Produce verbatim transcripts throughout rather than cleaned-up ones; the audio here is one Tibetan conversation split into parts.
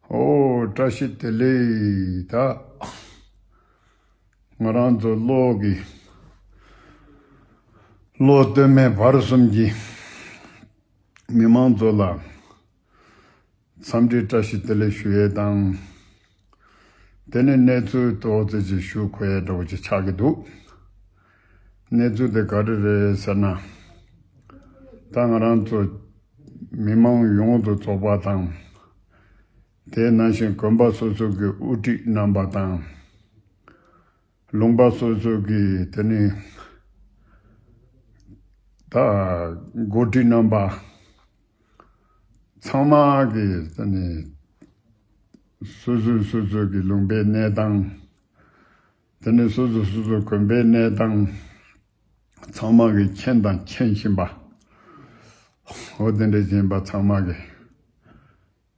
ཨོ་བཀྲ་ཤིས་བདེ་ལེགས། ད་ང་རང་ཚོ་བློ་གི་བློ་སྟོད་སྨད་བར་གསུམ་གྱི་མི་མང་ཚོ་ལ་འཚམས་འདྲི་བཀྲ་ཤིས་བདེ་ལེགས་ཞུ་ཡས་དང་། དེ་ནས་གནས་ཚུལ་ཏོག་ཙམ་ཅིག་ཞུ་དགོས་ཡས་འདྲ་བོ་ཅིག་ཆགས་ཀྱི་འདུག་གནས་ཚུལ་དེ་ག་རེ་རེད་ཟེར་ན། ད་ང་རང་ཚོ་མི་མང་ཡོངས་སུ་རྫོགས་པ་དང་། དེ་ནང་བཞིན་དགོན་པ་སོ་སོ་གི་དབུ་ཁྲིད་རྣམ་པ་དང་། ལུང་པ་སོ་སོ་གི་དེ་ནི་ད་འགོ་ཁྲིད་རྣམ་པ་ཚང་མ་གི་དེ་ནི་སོ་སོ་སོ་སོ་གི་ལུང་པའི་གནས་སྟངས། དེ་ནི་སོ་སོ་སོ་སོ་དགོན་པའི་གནས་སྟངས་ཚང་མ་གི་མཁྱེན་དང་མཁྱེན་བཞིན་པ། འོ་དེ་འདྲ་ཡིན་པ་ཚང་མ་གི་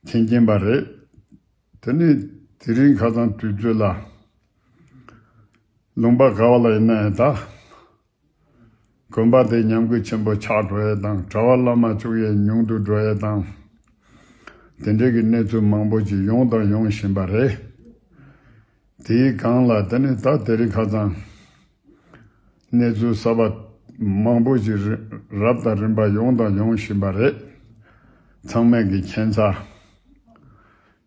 མཁྱེན་མཁྱེན་པ་རེད། དེ་ནི་དེ་རིང་ཁ་སང་དུས་ཚོད་ལ་ལུང་པ་ག་བ་ལ་ཡིན་ན་ཡང་ད་དགོན་པ་དེ་ཉམས་རྒུད་ཆེན་པོ་ཆགས་འགྲོ་ཡས་དང་གྲྭ་བ་བླ་མ་བཅུ་ཡས་ཉུང་དུ་འགྲོ་ཡས་དང་། དེ་འདྲའི་གི་གནས་ཚུལ་མང་པོ་ཅིག་ཡོང་དང་ཡོང་བཞིན་པ་རེད། དེའི་སྒང་ལ་དེ་ནི་ད་དེ་རིང་ཁ་སང་གནས་ཚུལ་གསར་པ་མང་པོ་ཞིག་རི་རབ་དང་རིམ་པ་ཡོང་དང་ཡོང་བཞིན་པ་རེད། ཚང་མས་ཀྱི་མཁྱེན་ཚ།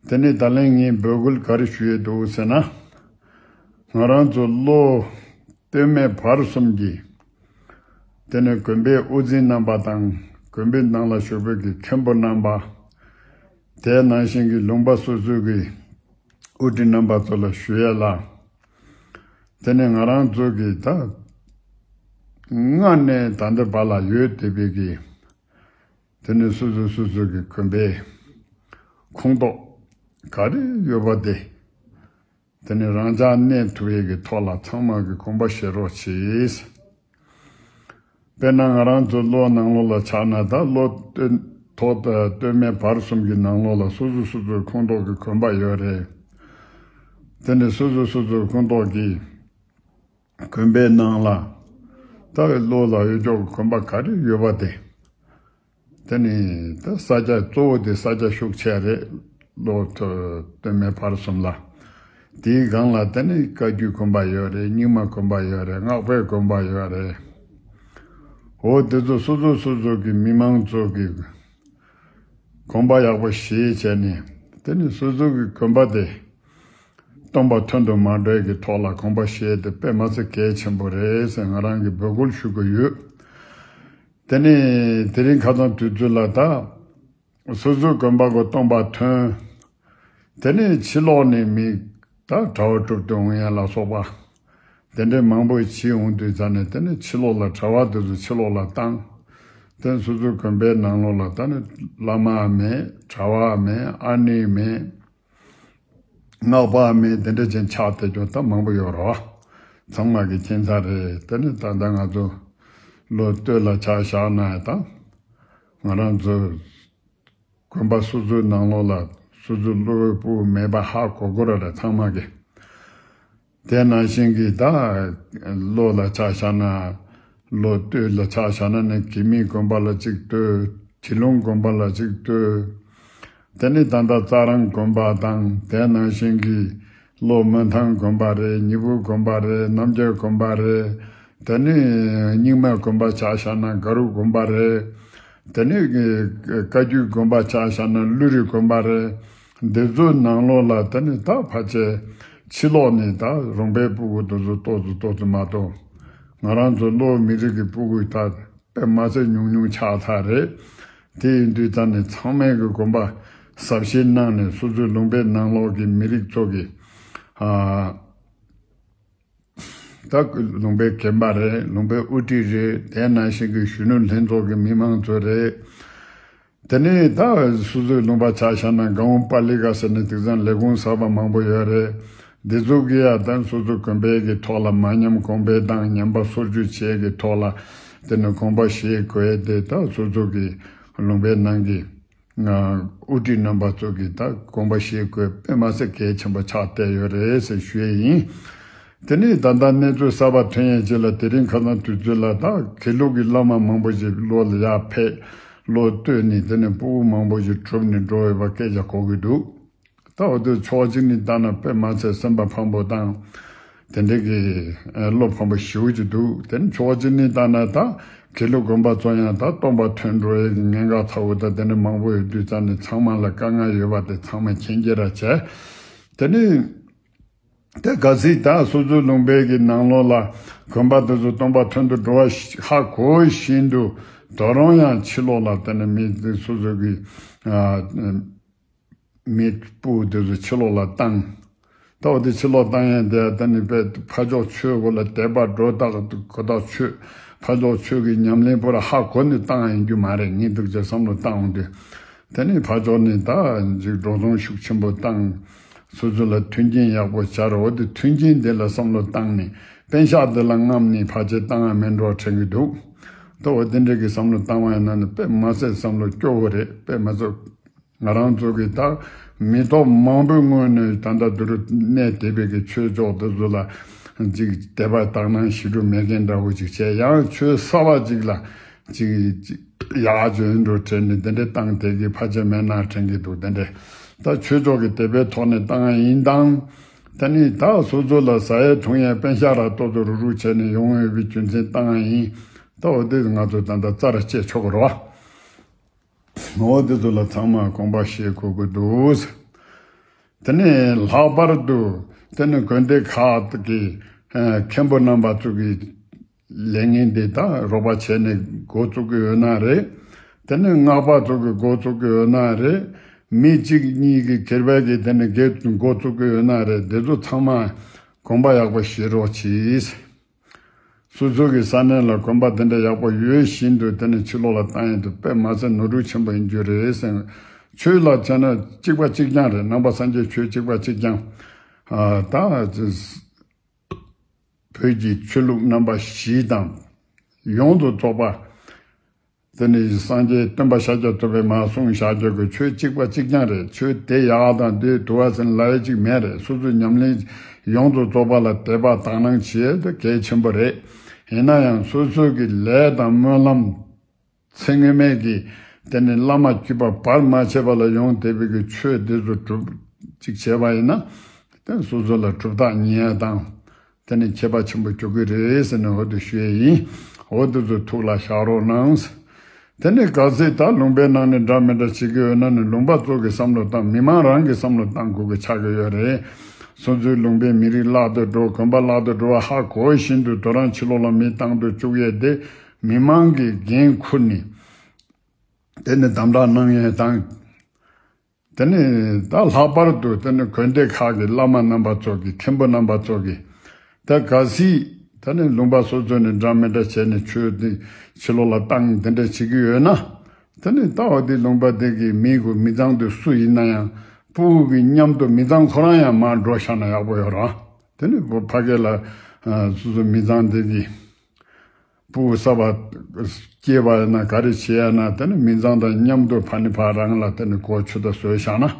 དེ་ནི་ད་ལན་ངས་འབོད་སྐུལ་ག་རེ་ཞུ་ཡས་འདུག་ཟེར་ན། ང་རང་ཚོ་བློ་སྟོད་སྨད་བར་གསུམ་གྱི་དེ་ནི་དགོན་པའི་དབུ་འཛིན་རྣམ་པ་དང་དགོན་པའི་ནང་ལ་བཞུགས་པའི་གི་མཁན་པོ་རྣམ་པ། དེ་ནང་བཞིན་གྱི་ལུང་པ་སོ་སོའི་གི་དབུ་ཁྲིད་རྣམ་པ་ཚོ་ལ་ཞུ་ཡས་ལ། དེ་ནས་ང་རང་ཚོ་གི་ད་སྔ་ནས་ད་ལྟ་བར་ལ་ཡོད་བསྡད་པའི་གི་དེ་ནས་སོ་སོ་སོ་སོ་གི་དགོན་པའི་ཁོངས་གཏོགས་ག་རེ་ཡོད་པ་དེ། དེ་ནས་རང་འཇགས་གནས་ཐུབ་ཡས་ཀྱི་ཐོག་ལ་ཚང་མ་གི་དགོངས་པ་བཞེས་རོགས་གྱིས། དཔེར་ན་ང་རང་ཚོ་བློ་ནང་ལོགས་ལ་ཆགས་ན་ད་བློ་སྟོད་ཐོག་སྟོད་སྨད་བར་གསུམ་གྱི་ནང་ལོགས་ལ་སོ་སོ་སོ་སོའི་ཁོངས་གཏོགས་ཀྱི་དགོན་པ་ཡོད་རེད། དེ་ནས་སོ་སོ་སོ་སོའི་ཁོངས་གཏོགས་ཀྱི་དགོན་པའི་ནང་ལ་ད་བློ་ལ་གཡོ་ཅོག་གི་དགོན་པ་ག་རེ་ཡོད་པ་དེ། དེ་ནི་ད་ས་སྐྱ་གཙོ་བོ་དེ་ས་སྐྱ་ཤུག་ཆེ་རེད། ལོ་ཐོ་སྟོད་སྨད་བར་གསུམ་ལ། དེའི་སྒང་ལ་དེ་ནི་བཀའ་བརྒྱུད་དགོན་པ་ཡོད་རེད། རྙིང་མ་དགོན་པ་ཡོད་རེད། སྔགས་པའི་དགོན་པ་ཡོད་རེད། འོ་དེ་ཚོ་སོ་སོ་སོ་སོ་གི་མི་མང་ཚོ་གི་དགོངས་པ་ཡག་པོ་བཞེས་བྱས་ནས་དེ་ནི་སོ་སོ་གི་དགོན་པ་དེ་སྟོང་པ་ཐོན་དུ་མ་འགྲོ་ཡས་ཀྱི་ཐོག་ལ་དགོངས་པ་བཞེས་དེ་དཔེ་མ་ཚད་གལ་ཆེན་པོ་རེད་ཟེར་ང་རང་གིས་འབོད་སྐུལ་ཞུ་གི་ཡོད། དེ་ནས་དེ་རིང་ཁ་སང་དུས་ཚོད་ལ་ད་སོ་སོའི་དགོན་པ་གི་སྟོང་པ་ཐོན། དེ་ནས་ཕྱི་ལོགས་ནས་མི་ད་གྲྭ་བ་སྒྲུབ་སྟེ་འོང་ཡ་ལ་སོགས་པ་དེ་འདྲའི་མང་པོ་ཞིག་འོང་དུས་ཙ་ནས་དེ་ནས་ཕྱི་ལོགས་ལ་གྲྭ་བ་དེ་ཚོ་ཕྱི་ལོགས་ལ་བཏང་། དེ་སོ་སོའི་དགོན་པའི་ནང་ལོགས་ལ་ད་ནི་བླ་མ་མེད། གྲྭ་བ་མེད། ཨ་ནེ་མེད། སྔགས་པ་མེད། དེ་འདྲ་ཅན་ཆགས་བསྡད་རྒྱུ་ད་མང་པོ་ཡོད་རེད་བ། ཚང་མ་གི་མཁྱེན་ས་རེད། དེ་ནི་ད་ལྟ་ང་ཚོ་ལོ་སྟོད་ལ་ཆ་བཞག་ན་ད་ང་རང་ཚོ་དགོན་པ་སོ་སོའི་ནང་ལོགས་ལ་སོ་སོའི་བློ་སྤུ་མེད་པ་ཧ་གོ་གོ་ར་རེད་ཚང་མ་གི། དེ་ནང་བཞིན་གྱི་ད་ལོ་ལ་ཆ་བཞག་ན། ལོ་སྟོད་ལ་ཆ་བཞག་ན་ནི་གི་མི་དགོན་པ་ལ་གཅིག་ལྟོས། གྱི་ལུང་དགོན་པ་ལ་གཅིག་ལྟོས། དེ་ནི་ད་ལྟ་རྩ་རང་དགོན་པ་དང་དེ་ནང་བཞིན་གྱི་ལོ་སྨོན་ཐང་དགོན་པ་རེད། ཉི་བུ་དགོན་པ་རེད། རྣམ་རྒྱལ་དགོན་པ་རེད། དེ་ནི་རྙིང་མ་དགོན་པ་ཆ་བཞག་ན་ག་རུ་དགོན་པ་རེད། དེ་ནི་བཀའ་བརྒྱུད་དགོན་པ་ཆ་བཞག་ན་ཀླུ་རི་དགོན་པ་རེད། འདི་ཚོའི་ནང་ལོགས་ལ་དེ་ནི་ད་ཕལ་ཆེར་ཕྱི་ལོགས་ནས་ད་རོང་པའི་སྤུ་གུ་དེ་ཚོ་ཏོག་ཙམ་ཏོག་ཙམ་མ་གཏོགས་ང་རང་ཚོ་བློ་མི་རིགས་ཀྱི་སྤུ་གུ་ད་དཔེ་མ་ཚད་ཉུང་ཉུང་ཆགས་ཚར་རེད། དེ་ཡིན་དུས་ད་ནི་ཚང་མས་ཀྱི་དགོན་པ་གཟབ་བཤེར་གནང་ནས་སོ་སོའི་ལུང་པའི་ནང་ལོགས་ཀྱི་མི་རིགས་ཚོ་གི་ཨ། ད་ལུང་པའི་རྒན་པ་རེད། ལུང་པའི་དབུ་ཁྲིད་རེད། དེ་ནང་བཞིན་གྱི་གཞོན་ནུ་ལྷན་ཚོགས་ཀྱི་མི་མང་ཚོ་རེད། དེ་ནས་ད་སོ་སོའི་ལུང་པ་ཆ་བཞག་ན་གའོན་པ་ལི་ཀ་ཟེར་ནས་དེང་སང་ལས་ཁུངས་གསར་པ་མང་པོ་ཡོད་རེད། འདི་ཚོ་གི་ཡ་ད་སོ་སོའི་དགོན་པའི་གི་ཐོག་ལ་མ་ཉམས་གོང་འཕེལ་དང་ཉམས་པ་སོར་ཆུད་བྱེད་ཀྱི་ཐོག་ལ་དེ་ནས་དགོངས་པ་བཞེས་དགོས་དེ་ད་སོ་སོ་གི་ལུང་པའི་ནང་གི་དབུ་ཁྲིད་རྣམ་པ་ཚོ་གིས་ད་དགོངས་པ་བཞེས་དགོས་དཔེ་མ་ཚད་གལ་ཆེན་པོ་ཆགས་བསྡད་ཡོད་རེད་ཟེར་ཞུ་ཡས་ཡིན། དེ་ནས་ད་ལྟ་གནས་ཚུལ་གསར་པ་ཐོན་ཡས་རྗེས་ལ་དེ་རིང་ཁ་སང་དུས་ཚོད་ལ་ད་དགེ་ལུགས་ཀྱི་བླ་མ་མང་པོ་ཞིག་བློ་ལ་ཡར་ཕེབས། བློ་གཏོད་ནས་དེ་ནས་ཕྲུ་གུ་མང་པོ་ཞིག་གྲུབ་ནས་འགྲོ་ཡོད་པ་སྐད་ཆ་གོ་གི་འདུག་ད་འོ་དེ་ཕྱོགས་གཅིག་ནས་བལྟས་ན་དཔེ་མ་ཚད་སེམས་པ་ཕམ་པོ་དང་། དེ་འདྲའི་གི་ཨ་བློ་ཕམ་པོ་ཞེ་པོ་ཅིག་འདུག་དེ་ནས་ཕྱོགས་གཅིག་ནས་བལྟས་ན་ད་དགེ་ལུགས་དགོན་པ་ཚོ་ཡང་ད་སྟོན་པ་ཐོན་འགྲོ་ཡས་ཀྱི་ཉེན་ཁ་ཚ་བོ་དང་དེ་འདྲ་མང་པོ་ཡོད་དུས་ཙང་ནས་ཚང་མ་ལ་དཀའ་ངལ་ཡོད་པ་དེ་ཚང་མ་མཁྱེན་གྱི་ར་བྱས། དེ་ནས་དེ་གལ་སྲིད་ད་སོ་སོའི་ལུང་པའི་གི་ནང་ལོགས་ལ་དགོན་པ་དེ་ཚོ་སྟོན་པ་ཐོན་དུ་འགྲོ་བ་ཧ་གོ་བཞིན་དུ་དོ་རུང་ཡང་ཕྱི་ལོགས་ལ་དེ་ནས་མི་དེ་སོ་སོ་གི་ཨ། མི་སྤུ་དེ་ཚོ་ཕྱི་ལོགས་ལ་བཏང་། ད་འོ་དེ་ཕྱི་ལོགས་བཏང་ཡས་དེ་ད་ནི་དཔེ་ཕ་ཕྱོགས་ཆོས་སྒོ་ལ་དད་པ་སྒྲོ་བཏགས་གོ་ཐག་ཆོད། ཕ་ཕྱོགས་ཆོས་ཀྱི་ཉམས་ལེན་པོ་ར་ཧ་གོ་ནས་བཏང་ཡིན་རྒྱུ་མ་རེད། ངས་འདུག་ཅེས་བསམ་བློ་བཏང་འོང་དུས། དེ་ནི་ཕ་ཕྱོགས་ནས་ད་ཅིག་འགྲོ་སོང་ཤུགས་ཆེན་པོ་བཏང་། སོ་སོ་ལ་མཐུན་རྐྱེན་ཡག་པོ་སྦྱར། འོ་དེ་མཐུན་རྐྱེན་དེ་ལ་བསམ་བློ་བཏང་ནས་པེན་ཤག་དེ་ལ་རྔམ་ནས་ཕལ་ཆེར་བཏང་ཡ་མིན་འགྲོ་དྲན་གྱི་འདུག་ད་འོ་དེ་འདྲ་གི་བསམ་བློ་བཏང་བ་ཡིན་ན་ནི་དཔེ་མ་ཚད་བསམ་བློ་སྐྱོ་བོ་རེད། དཔེ་མ་ཚད། ང་རང་ཚོ་གི་ད་མི་ཐོག་མང་པོའི་སྔོན་ནས་ད་ལྟ་དུ་རུ་གནས་བསྡད་པའི་གི་ཆོས་ཕྱོགས་དེ་ཚོ་ལ་ཅིག་དད་པ་དག་སྣང་ཞེ་དྲག་མེད་མཁན་འདྲ་བོ་ཅིག་བྱས། ཡང་ཆོས་གསར་བ་ཅིག་ལ་ཅིག་ཅིག་ཡག་བྱོན་འགྲོ་དྲན་ནས་དེ་འདྲའི་བཏང་བསྡད་ཀྱི་ཕལ་ཆེར་མེད་ན་དྲན་གྱི་འདུག་དེ་འདྲའི་ད་ཆོས་ཕྱོགས་ཀྱི་དད་པའི་ཐོག་ནས་བཏང་ཡིན་དང་། ད་ནི་ད་སོ་སོ་ལ་ཟ་ཡས་འཐུང་ཡས་པེན་ཤག་ར་ཏོག་ཏོག་རུག་རུག་བྱས་ནས་ཡོང་ཡོད་པའི་རྒྱུ་མཚན་བཏང་ཡིན། ད་འོ་དེ་ང་ཚོ་ད་ལྟ་རྩ་ར་བཅད་ཆོག་གི་རེད་བ། འོ་དེ་ཚོ་ལ་ཚང་མ་དགོངས་པ་བཞེས་དགོས་ཀྱི་འདུག་དེ་ནས་ལྷག་པར་དུ་དེ་ནས་དགོན་སྡེ་ཁག་གི་ཨ་མཁན་པོ་རྣམ་པ་ཚོ་གི་ལས་ངན་འདི་དག་རོགས་པ་བྱས་ནས་འགོ་བཙུགས་ཀྱི་ཡོད་ན་རེད། དེ་ནས་སྔགས་པ་ཚོ་གི་འགོ་བཙུགས་ཀྱི་ཡོད་ན་རེད། མི་གཅིག་གཉིས་ཀྱི་སྒེར་པ་གི་དེ་ནས་སྒེར་འགོ་བཙུགས་ཀྱི་ཡོད་ན་རེད། འདི་ཚོ་ཚང་མ་དགོངས་པ་ཡག་པོ་བཞེས་རོགས་གྱིས། སོ་སོ་གི་ས་གནས་ལ་དགོན་པ་དེ་འདྲ་ཡག་པོ་ཡོད་བཞིན་དུ་དེ་ནས་ཕྱི་ལོགས་ལ་བཏང་ཡས་དེ་དཔེ་མ་ཚད་ནོར་འཁྲུལ་ཆེན་པོ་ཡིན་རྒྱུ་རེད་ཟེར། ཆོས་ལ་བྱས་ན་གཅིག་པ་གཅིག་རྐྱང་རེད། ནང་པ་སངས་རྒྱས་ཆོས་གཅིག་པ་གཅིག་རྐྱང་། ཨ་ད་བོད་ཀྱི་ཆོས་ལུགས་རྣམ་པ་བཞི་དང་ཡོངས་སུ་རྫོགས་པ། དེ་ནི་སངས་རྒྱས་སྟོན་པ་ཤཱཀྱ་ཐུབ་པས་མར་གསུངས་བཞག་རྒྱུ་གི་ཆོས་གཅིག་པ་གཅིག་རྐྱང་རེད། ཆོས་དེ་ཡག་དང་དེ་དུ་བ་ཟིན་ལ་ཡ་གཅིག་མེད་རེད། སོ་སོའི་ཉམས་ལེན་ཡོངས་སུ་རྫོགས་པ་ལ་དད་པ་དག་སྣང་བྱེད་དེ་གལ་ཆེན་པོ་རེད། ཡིན་ན་ཡང་སོ་སོ་གི་ལས་དང་སྨོན་ལམ་ཚེ་སྔོན་མའི་གི་དེ་ནི་བླ་མ་བརྒྱུད་པ་བར་མ་ཆད་པ་ལ་ཡོང་བསྡད་པའི་གི་ཆོས་དེ་ཚོ་སྒྲུབ་ཅིག་བྱས་པ་ཡིན་ན་དེ་སོ་སོ་ལ་གྲུབ་རྟགས་ཉེ་ཡ་དང་། དེ་ནི་ཁྱད་པར་ཆེན་པོ་འགྱུར་གི་རེད་ཟེར་ནས་འོ་དེ་ཞུ་ཡས་ཡིན། འོ་དེ་ཚོ་ཐུགས་ལ་བཞག་རོགས་གནང་། དེ་ནི་གལ་སྲིད་ད་ལུང་པའི་ནང་ནས་འདྲ་མི་འདྲ་བྱེད་ཀྱི་ཡོད་ན་ནི་ལུང་པ་ཚོ་གི་བསམ་བློ་བཏང་། མི་མང་རང་གི་བསམ་བློ་བཏང་དགོས་ཀྱི་ཆགས་ཀྱི་ཡོད་རེད། སོ་སོའི་ལུང་པའི་མི་རིགས་བརླག་ཏུ་འགྲོ། དགོན་པ་བརླག་ཏུ་འགྲོ་བ་ཧ་གོ་བཞིན་དུ་དོ་རང་ཕྱི་ལོགས་ལ་མི་བཏང་དུ་བཅུག་ཡས་དེ་མི་མང་གིས་འགན་འཁུར་ནས་དེ་ནི་དམ་དྲག་གནང་ཡས་དང་། དེ་ནས་ད་ལྷག་པར་དུ་དེ་ནས་དགོན་སྡེ་ཁག་གི་བླ་མ་རྣམ་པ་ཚོ་གིས་མཁན་པོ་རྣམ་པ་ཚོ་གིས་ད་གལ་སྲིད་དེ་ནས་ལུང་པ་སོ་སོ་ནས་འདྲ་མི་འདྲ་བྱས་ནས་ཆོས་འདི་ཕྱི་ལོགས་ལ་བཏང་དེ་འདྲ་བྱེད་ཀྱི་ཡོད་ན། དེ་ནས་ད་འོ་དེ་ལུང་པ་དེ་གི་མི་གུ་མི་ཚང་དེ་སུ་ཡིན་ན་ཡང་ཕྲུ་གུ་གི་མཉམ་དུ་མི་ཚང་ཁོ་རང་ཡང་མར་འགྲོ་བཞག་ན་ཡག་པོ་ཡོད་རེད། དེ་ནས་ཕ་གི་ལ་སོ་སོ་མི་ཚང་དེ་གི་ཕྲུ་གུ་གསར་པ་སྐྱེས་པ་ཡིན་ན་ག་རེ་བྱེད་ཡ་ན། དེ་ནི་མི་ཚང་དང་མཉམ་དུ་ཕ་ནི་ཕ་རང་ལ་དེ་ནི་སྒོ་ཆུ་ད་བཟོས་བཞག་ན།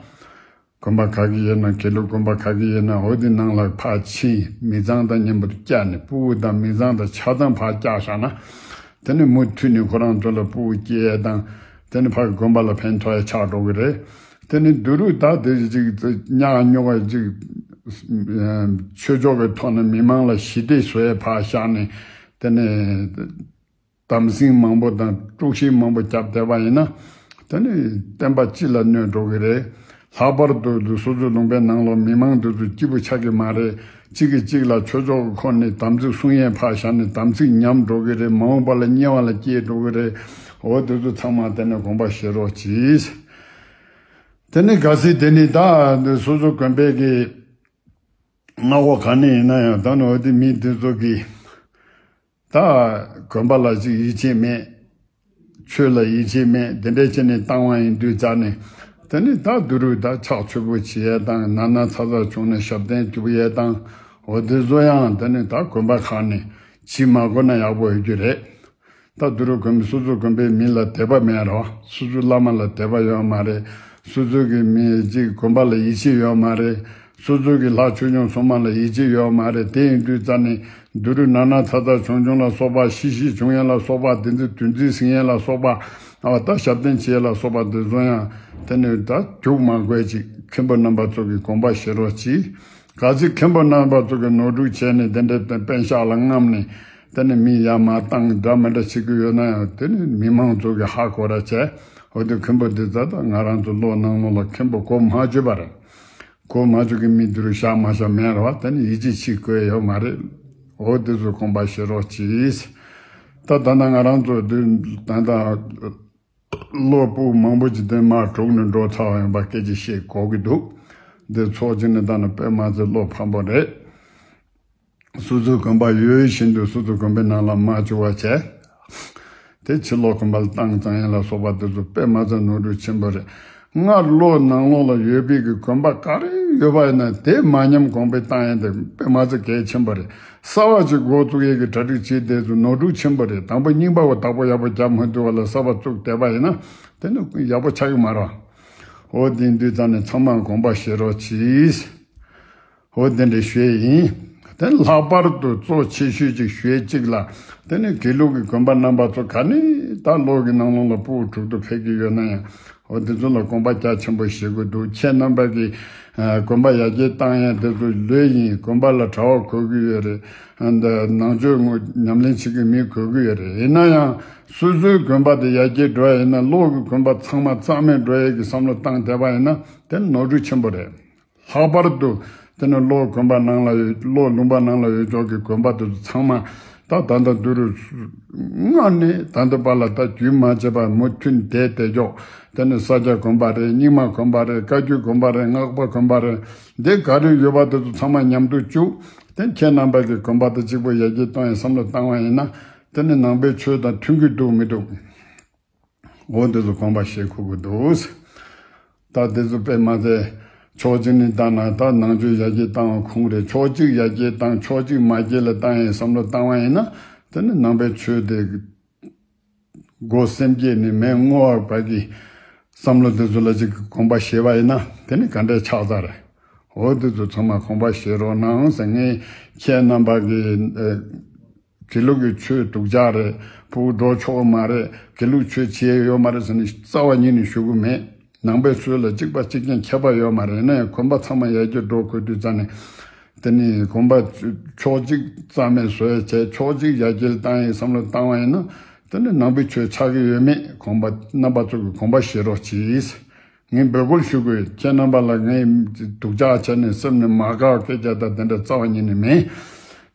དགོན་པ་ག་གི་ཡིན་ན། དགེ་ལུགས་དགོན་པ་ག་གི་ཡིན་ན། འོ་དེ་ནང་ལ་ཕར་ཕྱིན། མི་ཚང་དང་མཉམ་པོ་བསྐྱལ་ནས་ཕྲུ་གུ་དང་མི་ཚང་དང་ཆ་ཚང་ཕར་བསྐྱལ་བཞག་ན། དེ་ནི་མུ་མཐུད་ནས་ཁོ་རང་ཚོ་ལ་ཕྲུ་གུ་སྐྱེ་ཡ་དང་། དེ་ནི་ཕ་གི་དགོན་པ་ལ་ཕན་ཐོགས་ཡ་ཆགས་འགྲོ་གི་རེད། དེ་ནི་དུ་རུ་ད་དེ་ཅིག་ཉག་ཉོག་ཅིག་ཆོས་ཕྱོགས་ཀྱི་ཐོག་ནས་མི་མང་ལ་ཞི་བདེ་བཟོ་ཡ་ཕར་བཞག་ནས། དེ་ནས་དམ་སྲི་མང་པོ་དང་དཀྲུག་ཤིང་མང་པོ་བརྒྱབ་བསྡད་པ་ཡིན་ན། དེ་ནི་བསྟན་པ་སྤྱི་ལ་གནོད་འགྲོ་གི་རེད། ལྷག་པར་དུ་སོ་སོའི་ལུང་པའི་ནང་ལོགས་མི་མང་དེ་ཚོ་སྐྱིད་པོ་ཆགས་ཀྱི་མ་རེད། གཅིག་གིས་གཅིག་ལ་ཆོས་ཕྱོགས་ཀྱི་ཁོངས་ནས་དམ་ཚིག་སྲུང་ཡས་ཕར་བཞག་ནས་དམ་ཚིག་ཉམས་འགྲོ་གི་རེད། མ་འོངས་པ་ལ་དམྱལ་བ་ལ་སྐྱེལ་འགྲོ་གི་རེད། འོ་དེ་ཚོ་ཚང་མ་དེ་ནས་དགོངས་པ་བཞེས་རོགས་གྱིས། དེ་ནས་གལ་སྲིད་དེ་ནི་ད་སོ་སོ་དགོན་པའི་གི་མངའ་འོག་ག་ནས་ཡིན་ན་ཡང་། ད་ནི་འོ་དེ་མི་དེ་ཚོ་གིས་ད་དགོན་པ་ལ་ཅིག་ཡིད་ཆེས་མེད། ཆོས་ལ་ཡིད་ཆེས་མེད། དེ་འདྲ་བྱས་ནས་བཏང་བ་ཡིན་དུས་ཙང་ནས། དེ་ནི་ད་དུ་རུ་ད་ཕྱག་མཆོད་པོ་བྱེད་ཡས་དང་། ན་ན་ཚ་ཚ་བྱུང་ན་ཞབས་བརྟན་རྒྱུག་ཡས་དང་། འོ་དེ་ཚོ་ཡང་དེ་ནི་ད་དགོན་པ་ཁག་ནས་བྱེད་མ་དགོས་ན་ཡག་པོ་ཡོད་རྒྱུ་རེད། ད་དུ་རུ་དགོན་པའི་སོ་སོ་དགོན་པའི་མི་ལ་དད་པ་མེད་རོ། སོ་སོ་བླ་མ་ལ་དད་པ་ཡོད་མ་རེད། སོ་སོ་གི་མི་གཅིག་དགོན་པ་ལ་ཡིད་ཆེས་ཡོད་མ་རེད། སོ་སོ་གི་ལྷ་ཆོས་སྐྱོང་སྲུང་མ་ལ་ཡིད་ཆེས་ཡོད་མ་རེད། དེ་ཡིན་དུས་ཙང་ནས་དུ་རུ་ན་ན་ཚ་ཚ་བྱུང་བྱུང་ལ་སོགས་པ། ཤི་ཤི་བྱུང་ཡས་ལ་སོགས་པ། དེ་ཚོ་དུས་འཛིན་ཟིན་ཡས་ལ་སོགས་པ། ཨ་ད་ཞབས་བརྟན་བྱེད་ལ་སོགས་པ་དེ་ཚོ་ཡང་དེ་ནི་ད་རྒྱུགས་མ་དགོས་ཅིག་མཁན་པོ་རྣམ་པ་ཚོ་གི་དགོངས་པ་བཞེས་རོགས་གྱིས། གལ་སྲིད་མཁན་པོ་རྣམ་པ་ཚོ་གི་ནོར་འཁྲུལ་བྱས་ནས་དེ་འདྲའི་པཎ་ཞྭ་ལ་རྔམ་ནས་དེ་ནི་མི་ཡར་མར་བཏང་འདྲ་མི་འདྲ་བྱེད་ཀྱི་ཡོད་ན་ཡང་དེ་ནི་མི་མང་ཚོ་གི་ཧ་གོ་ར་བྱས། འོ་དེ་མཁན་པོ་འདི་ཚོ་ད་ང་རང་ཚོ་ལོ་ནང་ལོགས་ལ་མཁན་པོ་གོ་མ་ཆོད་པ་རེད། གོ་མ་ཆོད་ཀྱི་མི་འདི་རུ་བཞག་མ་བཞག་མེད་ར་བ་དེ་ནི་ཡིད་ཆེས་བྱེད་དགོས་ཡོད་མ་རེད། འོ་དེ་ཚོ་དགོངས་པ་བཞེས་རོགས་གྱིས། ད་ད་ལྟ་ང་རང་ཚོ་འདི་ད་ལྟ་ལོ་ཕྲུག་མང་པོ་ཅིག་དེ་མར་གྲུག་ནས་འགྲོ་ཚར་བ་ཡིན་པ་སྐད་ཆ་བཤད་གོ་གི་འདུག་འདི་ཚོགས་ཅིག་ནས་ད་ནི་དཔེ་མ་ཚད་བློ་ཕམ་པོ་རེད། སོ་སོའི་དགོན་པ་ཡོད་བཞིན་དུ་སོ་སོའི་དགོན་པའི་ནང་ལ་མ་བཅུག་པ་བྱས། དེ་ཕྱི་ལོགས་དགོན་པ་ལ་བཏང་བཏང་ཡིན་ལ་སོགས་པ་དེ་ཚོ་དཔེ་མ་ཚད་ནོར་འཁྲུལ་ཆེན་པོ་རེད། སྔར་ལོ་ནང་ལོགས་ལ་ཡོད་པའི་གི་དགོན་པ་ག་རེ་ཡོད་པ་ཡིན་ན་དེ་མ་ཉམས་གོང་འཕེལ་བཏང་ཡས་དེ་དཔེ་མ་ཚད་གལ་ཆེན་པོ་རེད། གསར་བ་ཅིག་འགོ་བཙུགས་ཡས་ཀྱི་གྲ་སྒྲིག་བྱེད་དེ་ཚོ་ནོར་འཁྲུལ་ཆེན་པོ་རེད། དང་པོ་རྙིང་པ་བ་བདག་པོ་ཡག་པོ་རྒྱབ་མ་ཐུབ་པ་ལ་གསར་བ་བཙུགས་བསྡད་པ་ཡིན་ན་དེ་ནི་ཡག་པོ་ཆགས་ཀྱི་མ་རེད། འོ་དེ་འདུག་ཙང་ནས་ཚང་མ་དགོངས་པ་བཞེས་རོགས་གྱིས། འོ་དེ་འདྲ་ཞུས་ཡིན། དེ་ལྷག་པར་དུ་གཙོ་ཆེ་ཤོས་ཅིག་ཞུས་གཅིག་ལ། དེ་ནི་དགེ་ལུགས་ཀྱི་དགོན་པ་རྣམ་པ་ཚོ་ག་ནས་ད་ལོ་གི་ནང་ལོགས་ལ་ཕྲུ་གུ་དྲུག་ཏུ་ཕེབས་ཀྱི་ཡོད་ན་ཡང་འོ་དེ་ཚོ་ལ་དགོངས་པ་རྒྱ་ཆེན་པོ་བཞེས་དགོས་འདུག་ཁྱེད་རྣམ་པ་གིས་དགོན་པ་ཡར་རྒྱས་བཏང་ཡས་དེ་ཚོ་ལོས་ཡིན། དགོན་པ་ལ་གྲྭ་བ་དགོས་ཀྱི་ཡོད་རེད། ནང་ཆོས་ངོ་ཉམས་ལེན་བྱེད་ཀྱི་མི་དགོས་ཀྱི་ཡོད་རེད། ཡིན་ན་ཡང་སོ་སོའི་དགོན་པ་དེ་ཡར་རྒྱས་འགྲོ་ཡ་ཡིན་ན་ལོ་གི་དགོན་པ་ཚང་མ་རྩ་མེད་འགྲོ་ཡས་ཀྱི་བསམ་བློ་བཏང་བསྡད་པ་ཡིན་ན་དེ་ནོར་འཁྲུལ་ཆེན་པོ་རེད། ལྷག་པར་དུ་དེ་ནི་ལོ་དགོན་པ་ནང་ལ་ཡོད་ལོ་ལུང་པ་ནང་ལ་ཡོད་ཆོག་གི་དགོན་པ་དེ་ཚོ་ཚང་མ་ད་ད་ལྟ་དུ་རུ་སྔར་ནས་ད་ལྟ་བར་ལ་ད་རྒྱུན་མ་ཆད་པར་མུ་མཐུད་བསྡད་བསྡད་ཆོག་དེ་ནི་ས་སྐྱ་དགོན་པ་རེད། རྙིང་མ་དགོན་པ་རེད། བཀའ་བརྒྱུད་དགོན་པ་རེད། སྔགས་པ་དགོན་པ་རེད། འདི་ག་རེ་ཡོད་པ་དེ་ཚོ་ཚང་མ་མཉམ་དུ་བཅུག་དེ་ཁྱེད་རྣམ་པ་གི་དགོན་པ་དེ་གཅིག་པོ་ཡར་རྒྱས་གཏོང་ཡའི་བསམ་བློ་བཏང་བ་ཡིན་ན་དེ་ནི་ནང་པའི་ཆོས་དང་མཐུན་གྱི་འདུག་མི་འདུག་འོ་འདི་ཚོ་དགོངས་པ་བཞེས་དགོས་ཀྱི་འདུག་ད་འདི་ཚོ་དཔེ་མ་ཚད་ཕྱོགས་གཅིག་ནས་བལྟས་ན་ད་ནང་ཆོས་ཡར་རྒྱས་བཏང་བ་ཁུངས་རེད། ཕྱོགས་གཅིག་ཡར་རྒྱས་བཏང་ཕྱོགས་གཅིག་མ་རྒྱས་ལ་བཏང་ཡའི་བསམ་བློ་བཏང་བ་ཡིན་ན་དེ་ནི་ནང་པའི་ཆོས་དེ་སྒོ་སེམས་བསྐྱེད་ནས་མེ་བསྔོ་བ་བར་གྱི་བསམ་བློ་དེ་ཚོ་ལ་ཅིག་དགོངས་པ་བཞེས་པ་ཡིན་ན་དེ་ནི་ག་འདྲའི་ཆགས་ཚར་རེད། འོ་འདི་ཚོ་ཚང་མ་དགོངས་པ་བཞེས་རོགས་གནང་ཟེར། ངས་ཁྱེད་རྣམ་པ་གི་དགེ་ལུགས་ཀྱི་ཆོས་སྡུག་ཅག་རེད། ཕྲུ་གུ་འགྲོ་ཆོག་གི་མ་རེད། དགེ་ལུགས་ཆོས་བྱེད་ཡོད་མ་རེད་ཟེར་ནས་རྩ་བ་ཉིད་ནས་ཞུ་གི་མེད། ནང་པའི་སྲོལ་ལ་གཅིག་པ་གཅིག་རྐྱང་ཁྱད་པར་ཡོད་མ་རེད། ཡིན་ན་ཡང་དགོན་པ་ཚང་མ་ཡར་རྒྱས་འགྲོ་དགོས་དུས་ཙང་ནས་དེ་ནི་དགོན་པ་ཕྱོགས་གཅིག་རྩ་མེད་བཟོ་ཡ་བྱས་ཕྱོགས་གཅིག་ཡར་རྒྱས་བཏང་ཡའི་བསམ་བློ་བཏང་བ་ཡིན་ན་དེ་ནི་ནང་པའི་ཆོས་ཆགས་ཀྱི་ཡོད་མེད་དགོངས་པ་རྣམ་པ་ཚོ་གི་དགོངས་པ་བཞེས་རོགས་གྱིས། ངས་འབོད་སྐུལ་ཞུ་དགོས། ཁྱེད་རྣམ་པ་ལ་ངས་སྡུག་ཅག་བྱས་ནས་སེམས་ནས་མ་དགའ་བ་སྐད་ཆ་དང་དེ་འདྲ་རྩ་བ་ཉིད་ནས་མེད།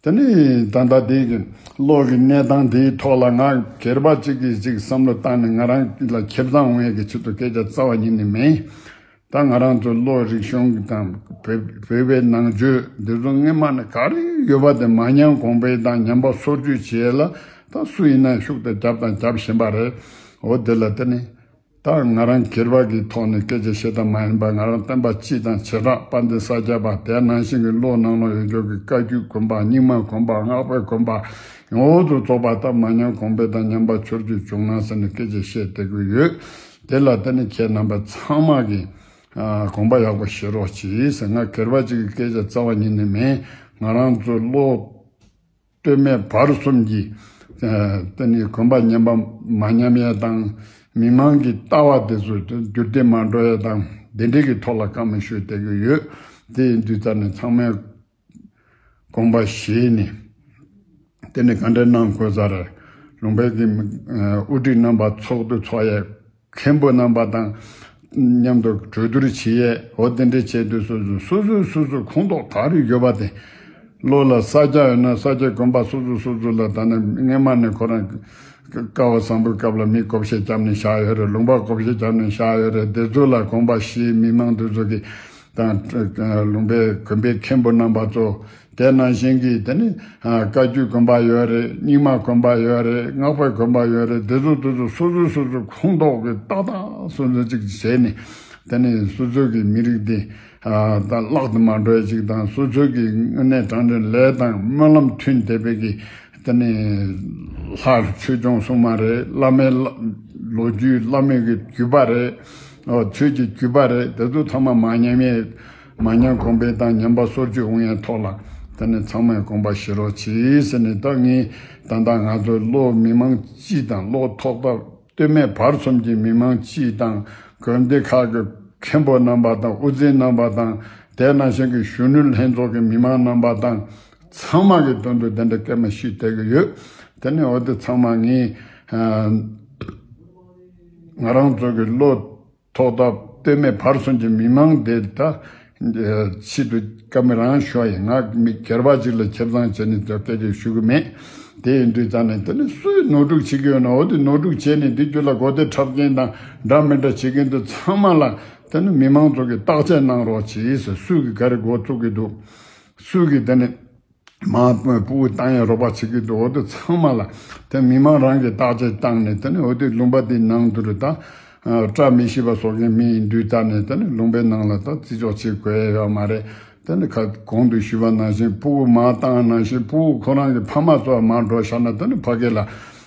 དེ་ནི་ད་ལྟ་དེའི་གི་བློ་གི་གནས་སྟངས་དེའི་ཐོག་ལ་ང་སྒེར་པ་གཅིག་གིས་གཅིག་བསམ་བློ་བཏང་ནས་ང་རང་ལ་ཁེ་བཟང་འོང་ཡས་ཀྱི་ཆེད་དུ་སྐད་ཆ་རྩ་བ་ཉིད་ནས་མེད། ད་ང་རང་ཚོ་བློ་རིག་གཞུང་གི་དང་བོད་བོད་པའི་ནང་ཆོས་འདི་ཚོ་སྔོན་མ་ནས་ག་རེ་ཡོད་པ་དེ་མ་ཉམས་གོང་འཕེལ་དང་ཉམས་པ་སོར་ཆུད་བྱེད་ཡས་ལ་ད་སུ་ཡིན་ན་ཤུགས་དང་རྒྱབ་དང་རྒྱབ་བཞིན་པ་རེད། འོ་དེ་ལ་དེ་ནི། ད་ང་རང་སྒེར་པ་གི་ཐོག་ནས་སྐད་ཆ་བཤད་སྟངས་མ་ཡིན་པར་ང་རང་སྟོན་པ་སྤྱི་དང་བྱེ་བྲག་དཔལ་ལྡན་ས་སྐྱ་པ་དེ་ནང་བཞིན་གྱི་ལོ་ནང་ལོ་ཡོད་ཆོག་གི་བཀའ་བརྒྱུད་དགོན་པ་རྙིང་མ་དགོན་པ་སྔགས་པའི་དགོན་པ་ཡོངས་སུ་རྫོགས་པ་ད་མ་ཉམས་གོང་འཕེལ་དང་ཉམས་པ་སོར་ཆུད་བྱུང་ན་ཟེར་ནས་སྐད་ཆ་བཤད་བསྡད་ཀྱི་ཡོད། དེ་ལ་བརྟེན་ནས་ཁྱེད་རྣམ་པ་ཚང་མ་གིས་ཨ་དགོངས་པ་ཡག་པོ་བཞེས་རོགས་གྱིས་ཟེར། ང་སྒེར་པ་གཅིག་གི་སྐད་ཆ་རྩ་བ་ཉིད་ནས་མེད། ང་རང་ཚོ་བློ་སྟོད་སྨད་བར་གསུམ་གྱི་ཨ་དེ་ནི་དགོན་པ་ཉམས་པ་མ་ཉམས་ཡས་དང་མི་མང་གི་ལྟ་བ་དེ་ཚོ་འགྱུར་ལྡོག་མ་འགྲོ་ཡས་དང་དེ་འདྲའི་གི་ཐོག་ལ་བཀའ་མོལ་ཞུས་བསྡད་ཀྱི་ཡོད། དེ་ཡིན་དུས་ད་ནི་ཚང་མས་དགོངས་པ་བཞེས་ནས་དེ་ནི་ག་འདྲ་གནང་དགོས་ས་རེད། ལུང་པའི་གི་ཨ་དབུ་ཁྲིད་རྣམ་པ་ཚོགས་འདུ་ཚོགས་ཡས། མཁན་པོ་རྣམ་པ་དང་མཉམ་དུ་གྲོས་བསྡུར་བྱེད་ཡས། འོ་དེ་འདྲ་བྱས་དུས་སོ་སོ་སོ་སོའི་སོ་སོའི་ཁོངས་གཏོགས་ག་རེ་ཡོད་པ་དེ། བློ་ལ་ས་སྐྱ་ཡོད་ན་ས་སྐྱའི་དགོན་པ་སོ་སོ་སོ་སོ་ལ་ད་ནི་སྔན་མ་ནས་ཁོ་རང་སྐལ་བ་བཟང་པོའི་སྐབས་ལ་མི་བགོ་བཤའ་བརྒྱབ་ནས་བཞག་ཡོད་རེད། ལུང་པ་བགོ་བཤའ་བརྒྱབ་ནས་བཞག་ཡོད་རེད། དེ་ཚོ་ལ་དགོངས་པ་བཞེས། མི་མང་དེ་ཚོ་གི་དང་ལུང་པའི་དགོན་པའི་མཁན་པོ་རྣམ་པ་ཚོ། དེ་ནང་བཞིན་གྱི་དེ་ནི་ཨ་བཀའ་བརྒྱུད་དགོན་པ་ཡོད་རེད། རྙིང་མ་དགོན་པ་ཡོད་རེད། སྔགས་པའི་དགོན་པ་ཡོད་རེད། དེ་ཚོ་དེ་ཚོ་སོ་སོའི་སོ་སོའི་ཁོངས་གཏོགས་ཀྱི་ཏག་ཏག་སོ་སོ་ཅིག་བྱས་ནས་དེ་ནི་སོ་སོ་གི་མི་རིགས་དེ་ཨ་ད་བརླག་ཏུ་མ་འགྲོ་ཡ་ཅིག་དང་སོ་སོ་གི་དངོས་གནས་དྲང་གནས་ལས་དང་སྨོན་ལམ་མཐུན་བསྡད་པའི་གི་དེ་ནི་ལྷ་ཆོས་སྐྱོང་སྲུང་མ་རེད། བླ་མའི་བླ་ལོ་རྒྱུས་བླ་མའི་གི་བརྒྱུད་པ་རེད། ཨོ་ཆོས་ཀྱི་བརྒྱུད་པ་རེད། དེ་ཚོ་ཚང་མ་མ་ཉམས་ཡས། མ་ཉམས་གོང་འཕེལ་དང་ཉམས་པ་སོར་ཆུད་འོང་ཡས་ཐོག་ལ་དེ་ནི་ཚང་མས་དགོངས་པ་བཞེས་རོགས་གྱིས་ཟེར་ནས། ད་ངས་ད་ལྟ་ང་ཚོ་བློ་མི་མང་སྤྱི་དང་བློ་ཐོག་ཐག་ སྟོད་སྨད་བར་གསུམ་གྱི་མི་མང་སྤྱི་དང་དགོན་སྡེ་ཁག་གི་མཁན་པོ་རྣམ་པ་དང་དབུ་འཛིན་རྣམ་པ་དང་དེ་ནང་བཞིན་གྱི་གཞོན་ནུ་ལྷན་ཚོགས་ཀྱི་མི་མང་རྣམ་པ་དང་ཚང་མ་གི་དོན་དུ་དེ་འདྲ་སྐད་མ་ཞིག་བཏབ་ཀྱི་ཡོད། དེ་ནས་འོ་དེ་ཚང་མ་ངས་ང་རང་ཚོ་གི་བློ་ཐོག་ད་སྟོད་སྨད་བར་གསུམ་གྱི་མི་མང་དེ་ད་ཆེད་དུ་བཀའ་མོལ་རང་ཞུ་བ་ཡིན། ང་མི་སྒེར་པ་ཅིག་ལ་ཁེ་བཟང་བྱས་ནས་ད་སྐད་ཆ་ཞུ་གི་མེད། དེ་ཡིན་དུས་ཙང་ནས་དེ་ནི་སུས་ནོར་འཁྲུལ་བྱེད་ཀྱི་ཡོད་ན་འོ་དེ་ནོར་འཁྲུལ་བྱས་ནས་དེ་རྒྱུད་ལ་གོ་བདེ་འཁྲབ་མཁན་དང་འདྲ་མི་འདྲ་བྱེད་མཁན་དེ་ཚང་མ་ལ་དེ་ནི་མི་མང་ཚོ་གིས་བརྟག་དཔྱད་གནང་རོགས་གྱིས་ཟེར། སུས་གི་ག་རེ་འགོ་བཙུགས་ཀྱི་འདུག་སུས་གི་དེ་ནི་མ་ཕུ་བོ་བཏང་ཡ་རོགས་པ་བྱེད་ཀྱི་འདུག་འོ་དེ་ཚང་མ་ལ་དེ་མི་མང་རང་གིས་བརྟག་དཔྱད་བཏང་ནས་དེ་ནི་འོ་དེ་ལུང་པ་དེའི་ནང་དུ་རུ་ད་བཀྲ་མི་ཤིས་པ་བཟོ་མཁན་མི་ཡིན་དུས་ད་ནས་དེ་ནི་ལུང་པའི་ནང་ལ་ད་བརྩི་འཇོག་བྱེད་དགོས་ཡ་ཡོད་མ་རེད། དེ་ནི་ཁ་གོང་དུ་ཞུས་པ་ནང་བཞིན་ཕྲུ་གུ་མར་བཏང་ནང་བཞིན་ཕྲུ་གུ་ཁོ་རང་གི་ཕ་མ་ཚོ་མར་འགྲོ་བཞག་ན་དེ་ནི་ཕ་གི་ལ་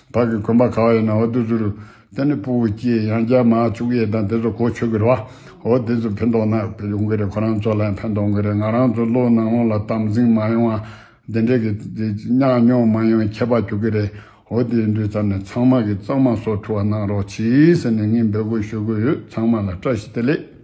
ཕ་གི་གོན་པ་ག་བ་ཡིན་ན་འོ་དེ་ཚོ་རུ་དེ་ནི་ཕྲུ་གུ་སྐྱེས་ཡང་བསྐྱར་མར་བཅུག་ཡས་དང་དེ་ཚོ་གོ་ཆོད་གི་རེད་བ། འོ་དེ་ཚོ་ཕན་ཐོགས་ན་ཡོང་གི་རེད། ཁོ་རང་ཚོ་ལ་ཡང་ཕན་ཐོགས་གི་རེད། ང་རང་ཚོ་བློ་ནང་ལོགས་ལ་དམ་འཛིན་མ་ཡོང་བ་དེ་འདྲའི་གི་ཉག་ཉོག་མ་ཡོང་ཁྱད་པར་འགྱུར་གི་རེད། འོ་དེ་ཡིན་དུས་ཙམ་ནས་ཚང་མ་གི་གཙང་མ་བཟོ་ཐུབ་པ་གནང་རོགས་གྱིས་ཟེར་ནས་ངས་འབོད་སྐུལ་ཞུ་གི་ཡོད། ཚང་མ་ལ་བཀྲ་ཤིས་བདེ་ལེགས།